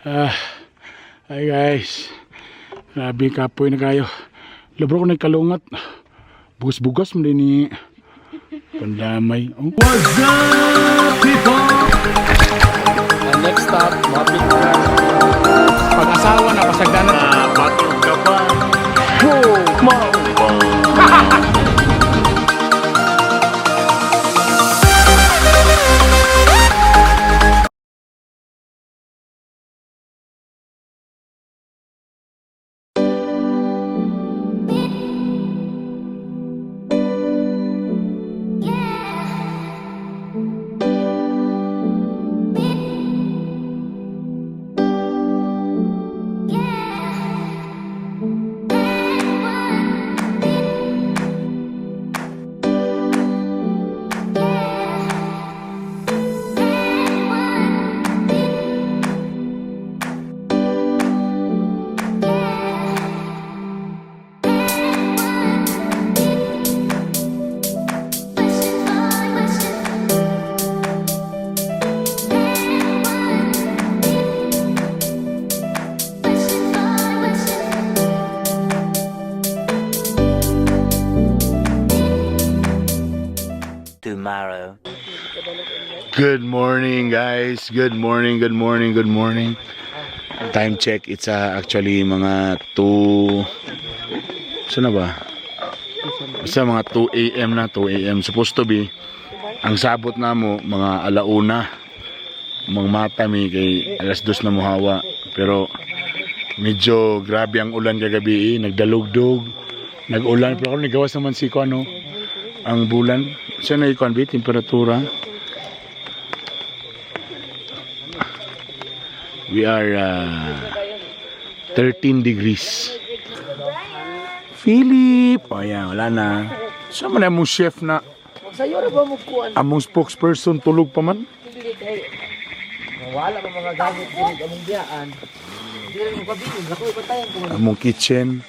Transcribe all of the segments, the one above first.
Ah, hi guys. Grabe, kapoy na kayo. Lubro ko nagkalungat. Bugas-bugas mo din ni Pandamay. Oh. What's up, people? Ang next stop, mapit na. Pag-asawa na, pasagdanan. Batog ka ba? Whoa, mao ba? Tomorrow. Good morning, guys. Good morning, good morning, good morning. Time check, it's actually mga 2. Saan na ba? Basta mga 2 a.m. na, 2 a.m. Supposed to be, ang sabot na mo, mga alauna. Mga mata mi kay alas 2 na muhawa. Pero medyo grabe ang ulan kagabi eh. Nagdalugdog, nag-ulan. Pero ako nigawas naman si Kuan, no? Ang bulan. Siya na ikuan ba? Temperatura. We are 13 degrees. Philip! O yan, wala na. Saan man among chef na? Sayo ra ba mo kuan? Among spokesperson tulog pa man? Dili kay wala pa mga gamit dili among biyaan. Dili mo kabilin, ako ipatayan ko. Among kitchen.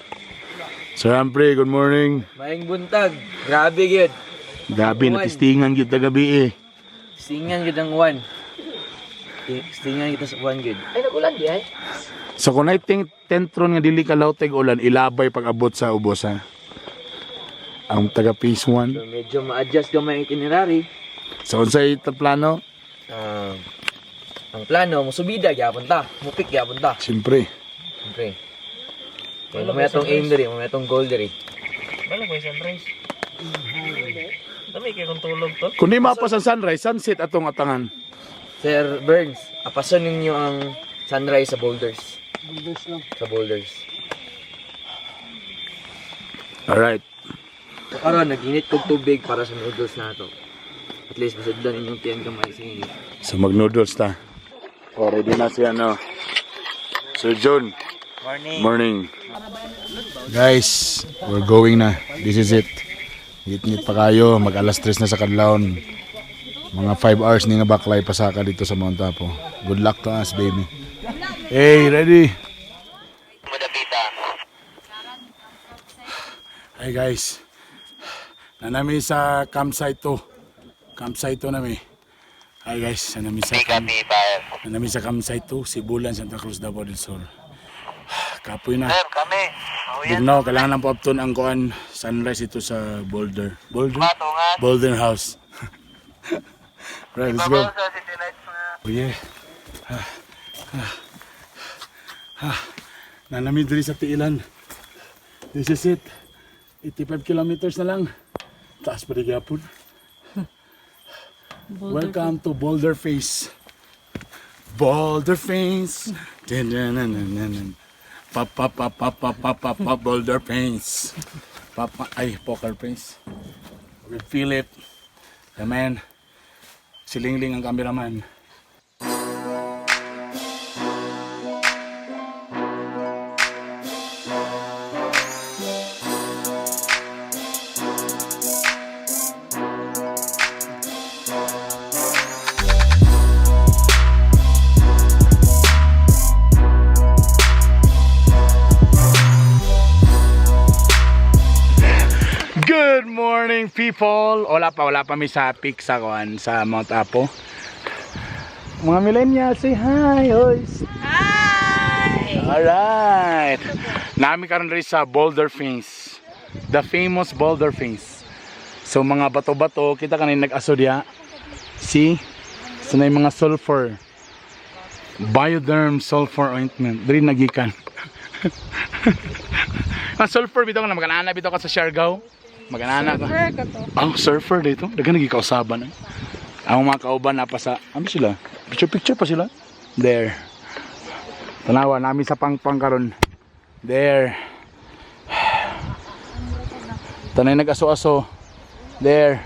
Sir Humphrey, good morning. Maayong buntag. Grabe gyud. Gabi, natistingan kita gabi eh. Singan gyud ang uwan. Singan kita sa uwan gyud. Ay nagulan di ay. So kung I think tentron nga dili ka lauteg ulan, ilabay pag abot sa ubos ha. Ang taga phase 1. So medyo ma-adjust gamay ang itinerary. So unsay ito plano? Ah, ang plano, musubida gyapon ta, mupik gyapon ta. Siyempre. Siyempre. Kaya mamaya tong aim diri, mamaya tong goal diri. Wala ko sunrise. Dami kay kung tulog to. Kung di mapas ang sunrise, sunset atong atangan. Sir Burns, apason ninyo ang sunrise sa boulders. Boulders lang. Sa boulders. Alright. So karon naginit kog tubig para sa noodles na to. At least masudlan inyong tiyan kamay sa inyo. So mag-noodles ta. O, ready na si ano. Sir John. Morning. Morning. Guys, we're going na. This is it. Ngit-ngit pa kayo. Mag alas 3 na sa kadlawon. Mga 5 hours ni nga baklay pasaka dito sa Mount Apo. Good luck to us, baby. Hey, ready? Hi guys. Nanami sa campsite to. Campsite to nami. Hi guys, nanami sa campsite to, Sibulan, Santa Cruz, Davao del Sur. Kapoy na. Sir, kami. Bugnaw, kailangan lang po apton ang kuan sunrise ito sa Boulder. Boulder? Patungan. Boulder House. Right, let's go. Sa City Lights na. Oh yeah. Ah, ah, ah. Nanami diri sa Tiilan. This is it. 85 kilometers na lang. Taas pa rin gyapon. Welcome to Boulder Face. Boulder Face. Dun, dun, dun, dun, dun, dun. Pa pa pa pa pa pa pa pa Boulder Face. Pa, pa, ay, poker face. With Philip. The man. Si Lingling ang cameraman. Good morning, people! Wala pa mi sa peak sa kuan sa Mount Apo. Mga millennials, say hi! Oy. Hi! Alright. Naa mi karon diri sa Boulder Face. The famous Boulder Face. So mga bato-bato, kita kanina nag-aso diya. See? So na yung mga sulfur. Bioderm sulfur ointment. Diri nagikan. Ang sulfur bitaw na maganana bitaw ka sa Siargao. Maganana ka. Oh, surfer dito. Dagan nagi kausaban eh. Ang mga kauban na pa sa ano sila? Picture picture pa sila. There. Tanawa namin sa pangpang karon. There. Tanay nag-aso-aso. There.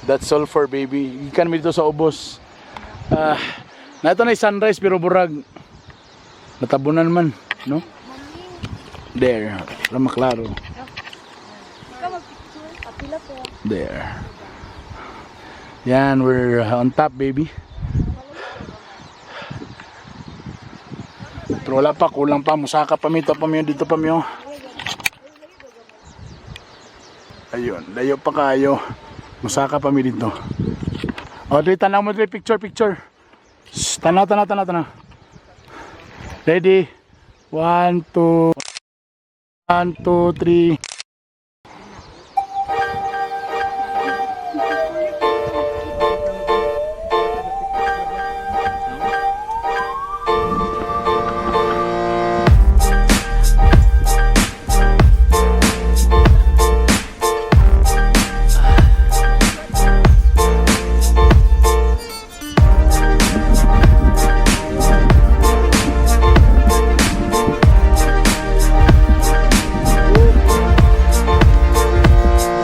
That's sulfur, baby. Gikan mi dito sa ubos. Ah, nato na sunrise pero burag natabunan man, no? There. Para maklaro. There. Yan, we're on top, baby. Pero wala pa, kulang pa. Musaka pa mi, ito pa mi, dito pa mi. Oh. Ayun, layo pa kayo. Musaka pa mi dito. O, dito, tanaw mo dito, picture, picture. Shh, tanaw, tanaw, tanaw, tanaw. Ready? One, two, one, two, three.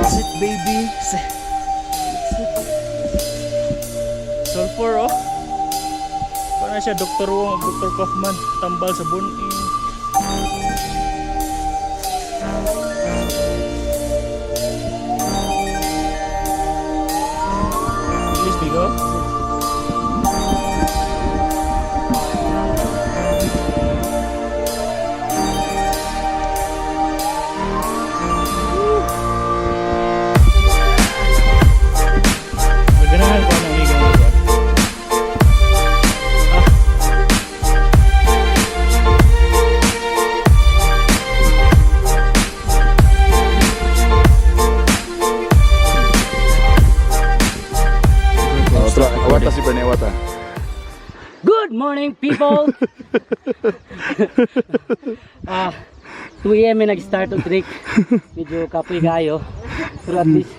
That's it, baby. Sulfur, oh. Para siya, Dr. Wong, Dr. Kaufman, tambal sa bunin. Please, Bigo. Naganahan ko ng igang lugar. Otro, awata si Bernie, awata. Good morning, people! Ah, 2 a.m. may nag-start ang trek. Medyo kapoy kayo. Pero at least,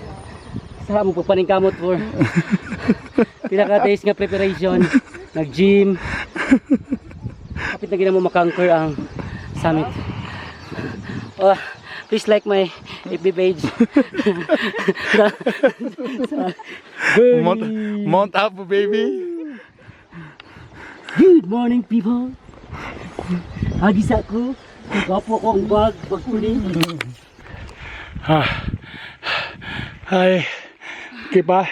sarap mo pagpaningkamot for pila ka days nga preparation. Nag-gym. Kapit na gina mo makonquer ang summit. Oh, please like my FB page. Mount, Mount Apo, baby. Good morning, people. Agisa ko. Gapo ko ang bag, pagkuli. Ah. Ay, kipa.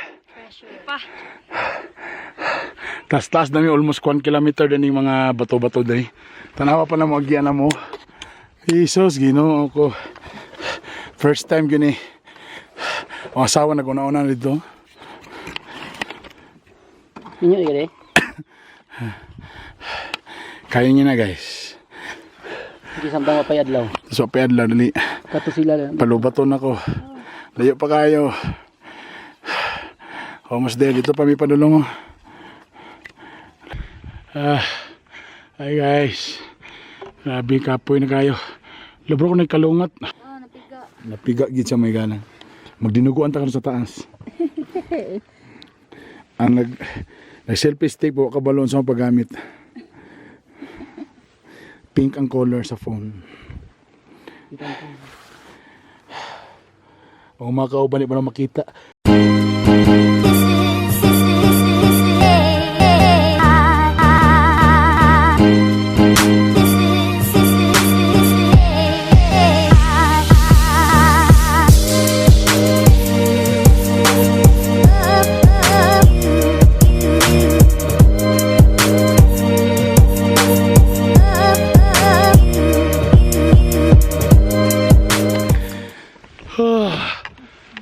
Pa. Tas-tas na mi almost 1 kilometer din yung mga bato-bato diri. Tanawa pa na mo agyan na mo. Jesus, Ginoo ko. First time gini. Ang asawa naguna-una dito. Inyo gani? Kaya niyo na, guys. Hindi samtang mapayadlaw. So, payadlaw dali. Kato sila lang. Palubaton ako. Layo pa kayo. Almost there. Dito pa may padulong. Oh. Ah, ay guys. Grabe kapoy na kayo. Lubro ko nagkalungat. Oh, napiga. Napiga gid siya may gana. Magdinuguan ta karon sa taas. Ang nag selfie stick po kabalon sa mga paggamit. Pink ang color sa phone. Ang mga kauban, di ba na makita?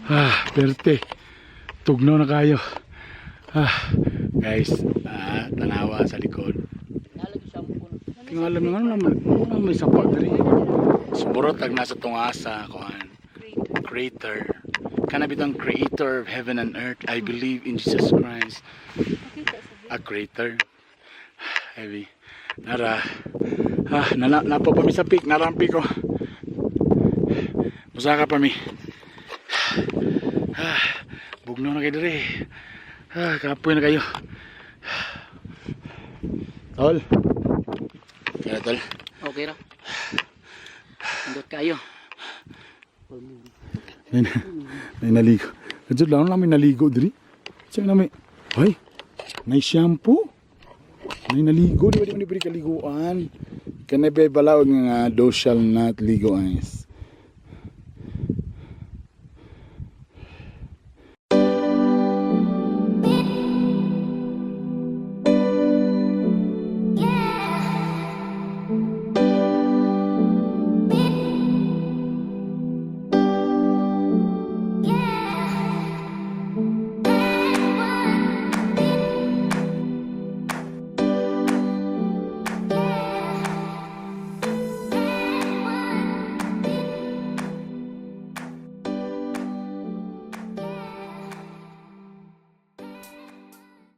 Ah, perte. Tugnaw na kayo. Ah, guys, ah, tanawa sa likod. Tingala mo nga naman, ano may sapa diri. Sumurot tag nasa tungasa kuan. Creator. Kana bitang creator of heaven and earth. I believe in Jesus Christ. A creator. Heavy. Nara. Ah, nana, napa pa mi sa peak, narampi ko. Musaka pa mi. Ah, bugno na kayo diri. Ah, kapoy na kayo. Tol. Kaya, tol. Okay ra. Indot kayo. May naligo. Kadyo lang namin naligo diri. Siya namin. Hoy. May shampoo. May naligo. Di ba di mo ni kaliguan? Kanay ba balaog nga thou shall not ligo eyes.